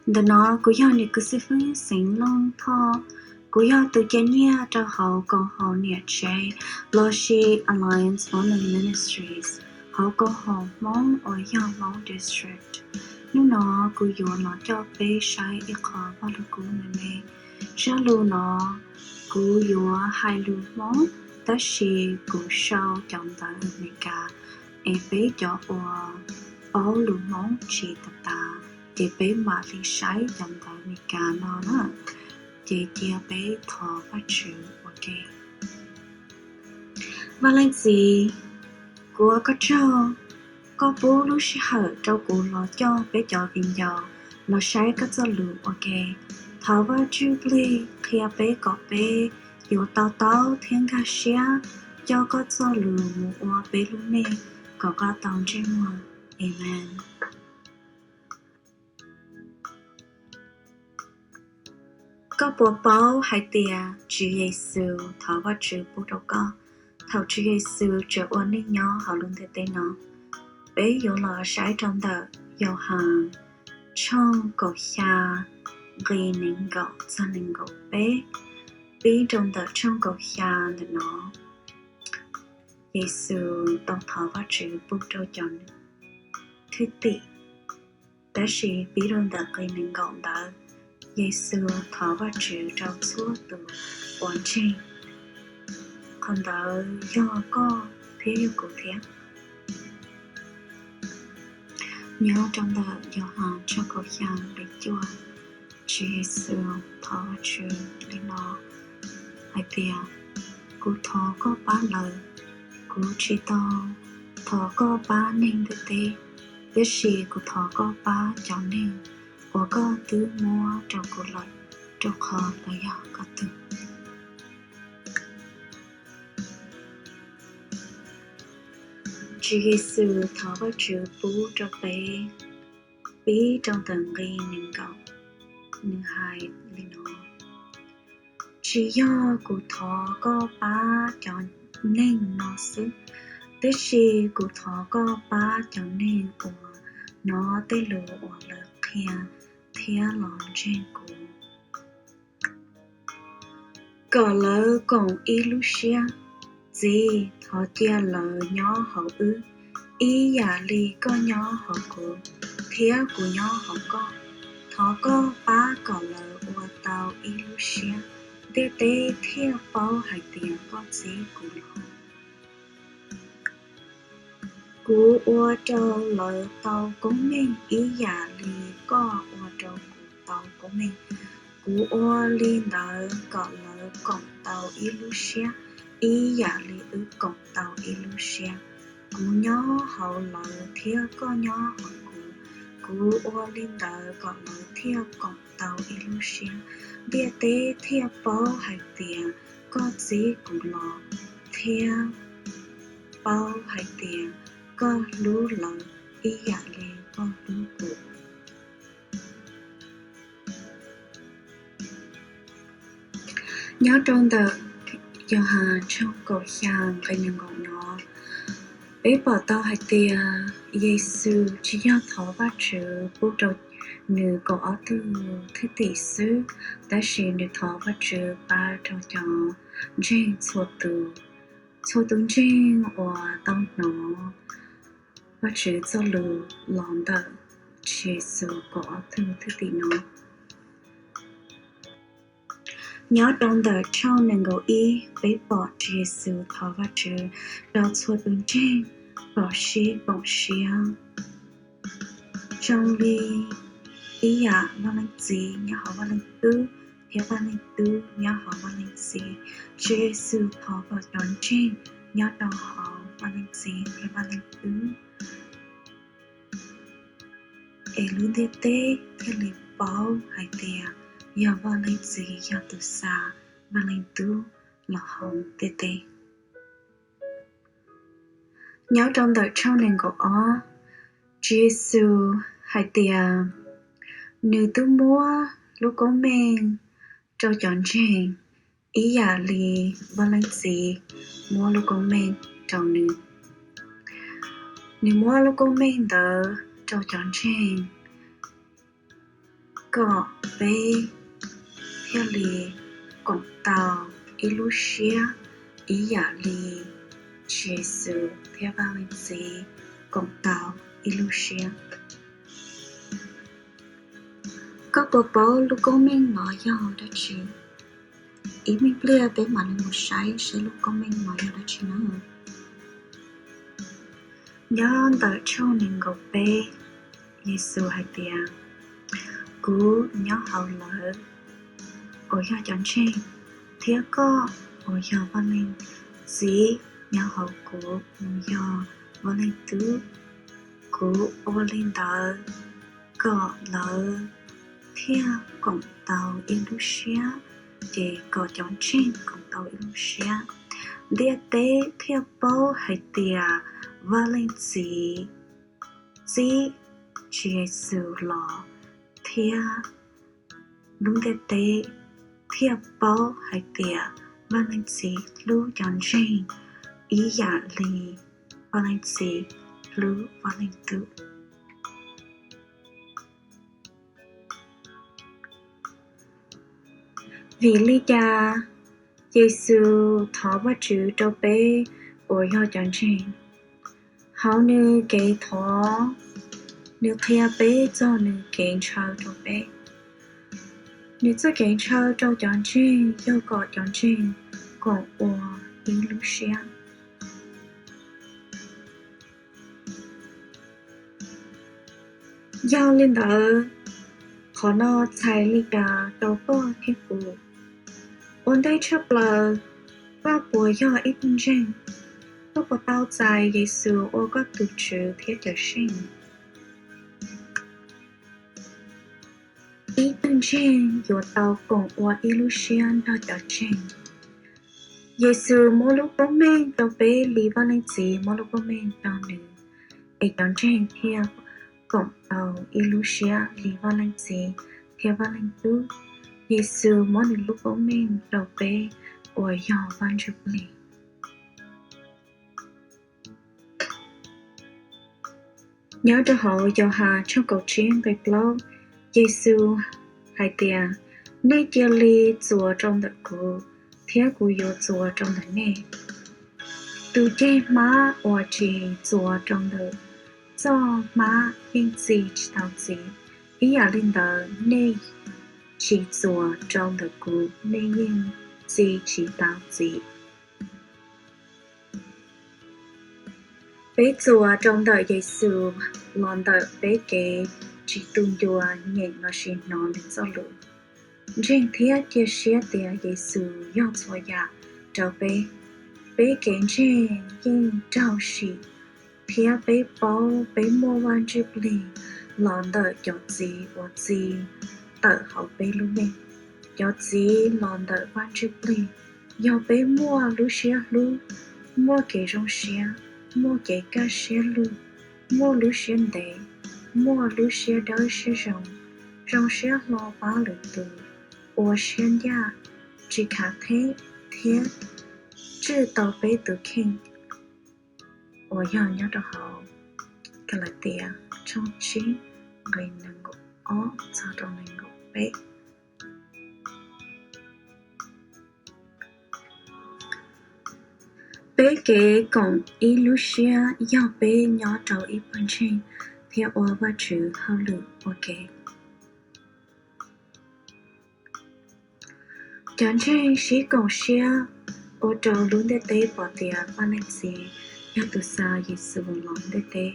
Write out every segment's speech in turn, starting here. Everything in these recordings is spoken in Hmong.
Ntawm no kuv yog niam kws xib fwb xeev Looj Thoj. Kuv yog tus ca nyiaj rau hauv koom haum niam tsev lossis Alliance Women Ministries hauv koom haum Hmoob uas yog Hmoob District. Hnub no kuv yuav los coj peb saib ib qho Vaj Lug Kub me me. Zaj lus no kuv yuav hais lus Hmoob, tab sis kuv sau cov ntawv Amelikas, es peb cov uas paub lus Hmoob tsis tas tas, ces peb mam li saib cov ntawv Amelikas no na. Ces cia peb thov Vajtswv ua ke. Vaj Leej Txiv, kuv ua koj tsaug, koj pub lub sij hawm rau kuv los coj peb cov viv ncaus los saib koj txoj lus ua ke. Thov Vajtswv plig qhia peb kom peb yuav to taub thiab nkag siab coj koj txoj lus mus ua peb lub neej kom koj tau ntsej muag. Amees. Koj puas paub hais tias Tswv Yexus thov Vajtswv pub rau koj thaum Tswv Yexus tseem ua neej nyob hauv lub ntiaj teb no? Peb yuav los saib rau ntawm Yauhas tshooj kaum xya nqe nees nkaum txog nees nkaum peb, pib rau ntawm tshooj kaum xya ntawm no. Yexus tau thov Vajtswv pub rau cov thwj tim, tab sis pib rau ntawm nqe nees nkaum ntawd, Yexus thov Vajtswv rau txhua tus uas ntseeg. Qhov ntawd yog koj thiab yog kuv thiab. Nyob rau ntawm Yauhas tshooj kaum xya nqe cuaj, Tswv Yexus thov Vajtswv li no hais tias, kuv thov koj pab lawv, kuv tsis tau thov koj pab neeg ntiaj teb, tiam sis kuv thov koj pab cov neeg uas koj twb muab rau kuv lawm, rau qhov lawv yog koj tug. Tswv Yexus thov Vajtswv pub rau peb, pib rau ntawm nqe nees nkaum, nws hais li no: Tsis yog kuv thov koj pab cov neeg no xwb, tiam sis kuv thov koj pab cov neeg uas hnov tej lus uas lawv qhia thiab los ntseeg kuv, kom lawv koom ib lub siab. Txiv, thov cia lawv nyob hauv wb, ib yam li koj nyob hauv kuv thiab kuv nyob hauv koj. Thov koj pab kom lawv ua tau ib lub siab, ntiaj teb thiaj paub hais tias koj txib kuv los. Kuv ua rau lawv tau koob meej ib yam li koj ua rau kuv tau koob meej. Kuv ua li ntawd kom lawv koom tau ib lub siab, ib yam li wb koom tau ib lub siab. Kuv nyob hauv lawv thiab koj nyob hauv kuv. Kuv ua li ntawd kom lawv thiaj koom tau ib lub siab, ntiaj teb thiaj paub hais tias koj txib kuv los, thiab paub hais tias koj hlub lawv ib yam li koj hlub kuv. Nyob rau ntawm Yauhas tshooj kaum xya nqe nees nkaum no, peb pom tau hais tias Yexus tsis yog thov Vajtswv pub rau nws kaum ob tug thwj tim xwb, tab sis nws thov Vajtswv pab rau cov ntseeg txhua tus. Txhua tus ntseeg uas tau hnov Vajtswv txoj lus los ntawm Tswv Yexus kaum ob tug thwj tim no. Nyob rau ntawm tshooj nees nkaum ib, peb pom Tswv Yexus thov Vajtswv rau txhua tus ntseeg kom sib koom siab zoo li ib yam Vaj Leej Txiv nyob hauv Vaj Leej Tub thiab Vaj Leej Tub nyob hauv Vaj Leej Txiv. Tswv Yexus thov kom cov ntseeg nyob rau hauv Vaj Leej Txiv thiab Vaj Leej Tub, es lub ntiaj teb thiaj li paub hais tias yog Vaj Leej Txiv yog tus xa Vaj Leej Tub los hauv ntiaj teb. Nyob rau ntawm tshooj nees nkaum ob, Tswv Yexus hais tias nws twb muab lub koob meej rau cov ntseeg ib yam li Vaj Leej Txiv muab lub koob meej rau nws. Nws muab lub koob meej ntawd rau cov ntseeg kom peb thiaj li koom tau ib lub siab ib yam li Tswv Yexus thiab Vaj Leej Txiv koom tau ib lub siab. Koj puas paub lub koob meej no yog dab tsi? Ib me pliag peb mam li mus saib seb lub koob meej no yog dab tsi na. Nyob ntawm tshooj nees nkaum peb, Yexus hais tias, kuv nyob hauv lawv uas yog cov ntseeg, thiab koj uas yog Vaj Leej Txiv nyob hauv kuv uas yog Vaj Leej Tub. Kuv ua li ntawd kom lawv thiaj koom tau ib lub siab, ces kom cov ntseeg koom tau ib lub siab, ntiaj teb thiaj paub hais tias Vaj Leej Txiv txib Tswv Yexus los, thiab lub ntiaj teb thiaj paub hais tias Vaj Leej Txiv hlub cov ntseeg ib yam li Vaj Leej Txiv hlub Vaj Leej Tub. Vim li cas Yexus thov Vajtswv rau peb uas yog cov ntseeg? Hauv nws kev thov, nws qhia peb txog nws kev ntshaw rau peb. Nws txoj kev ntshaw rau cov ntseeg yog kom cov ntseeg koom ua ib lub siab. Yog li ntawd, qhov no txhais li cas rau koj thiab kuv? Ua ntej tshaj plaws, koj puas yog ib tug ntseeg? Koj puas tau txais Yexus ua koj tus Tswv thiab Cawm Seej? Ib tug ntseeg yuav tau koom ua ib lub siab nrog cov ntseeg. Yexus muab lub koob meej rau peb li Vaj Leej Txiv muab lub koob meej rau nws, es cov ntseeg thiaj koom tau ib lub siab li Vaj Leej Txiv thiab Vaj Leej Tub. Yexus muab nws lub koob meej rau peb uas yog Vaj Ntsuj Plig. Nyob rau hauv Yauhas tshooj kaum tsib nqe plaub, Yexus hais tias, nej cia li txuas rau ntawm kuv, thiab kuv yuav txuas rau ntawm nej. Tus ceg hmab uas tsis txuas rau ntawm txoj hmab yeej txi tsis tau txiv. Ib yam li ntawd, nej tsis txuas rau ntawm kuv, nej yeej txi tsis tau txiv. Peb txuas rau ntawm Yexus los ntawm peb kev tsis tu ncua, nyeem lossis hnov Nws Txojlus. Ntseeg thiab cia siab tias Yexus yog txhua yam rau peb. Peb kev ntseeg yeej raug sim, thiab peb paub peb muaj Vaj Ntsuj Plig los ntawm cov txiv uas txi tawm hauv peb lub neej. Cov txiv los ntawm Vaj Ntsuj Plig yog peb muaj lub siab hlub, muaj kev zoo siab, muaj kev kaj siab lug, muaj lub siab ntev, muaj lub siab dawb siab zoo, zoo siab hlo pab lwm tus, ua siab ncaj, tsis khav theeb, thiab tswj tau peb tus kheej, uas yog nyob rau hauv Kalatias tshooj tsib nqe nees nkaum ob txog rau nees nkaum peb. Peb kev koom ib lub siab yog peb nyob rau ib pawg ntseeg thiab ua Vajtswv hauj lwm ua ke. Cov ntseeg sib koom siab ua rau lub ntiaj teb pom tias Vaj Leej Txiv yog tus xa Yexus los ntiaj teb,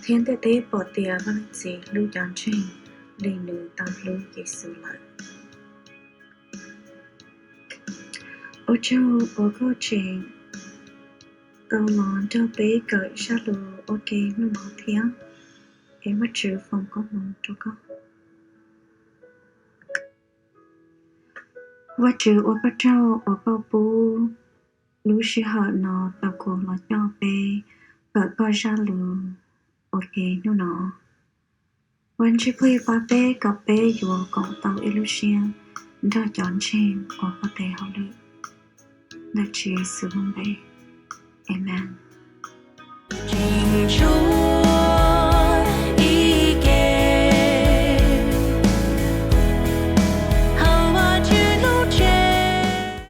thiab ntiaj teb pom tias Vaj Leej Txiv hlub cov ntseeg li nws tau hlub Yexus lawm. Ua tsaug uas koj tseem tau los nrog peb kawm zaj lus ua ke hnub no thiab. Es Vajtswv foom koob hmoov rau koj. Vajtswv ua koj tsaug uas koj pub lub sij hawm no tau kuv los coj peb kawm koj zaj lus ua ke hnub no. Vaj Ntsuj Plig pab peb kom peb yuav koom tau ib lub siab nrog cov ntseeg ua koj tes hauj lwm. Ntawm Tswv Yexus lub npe, amees.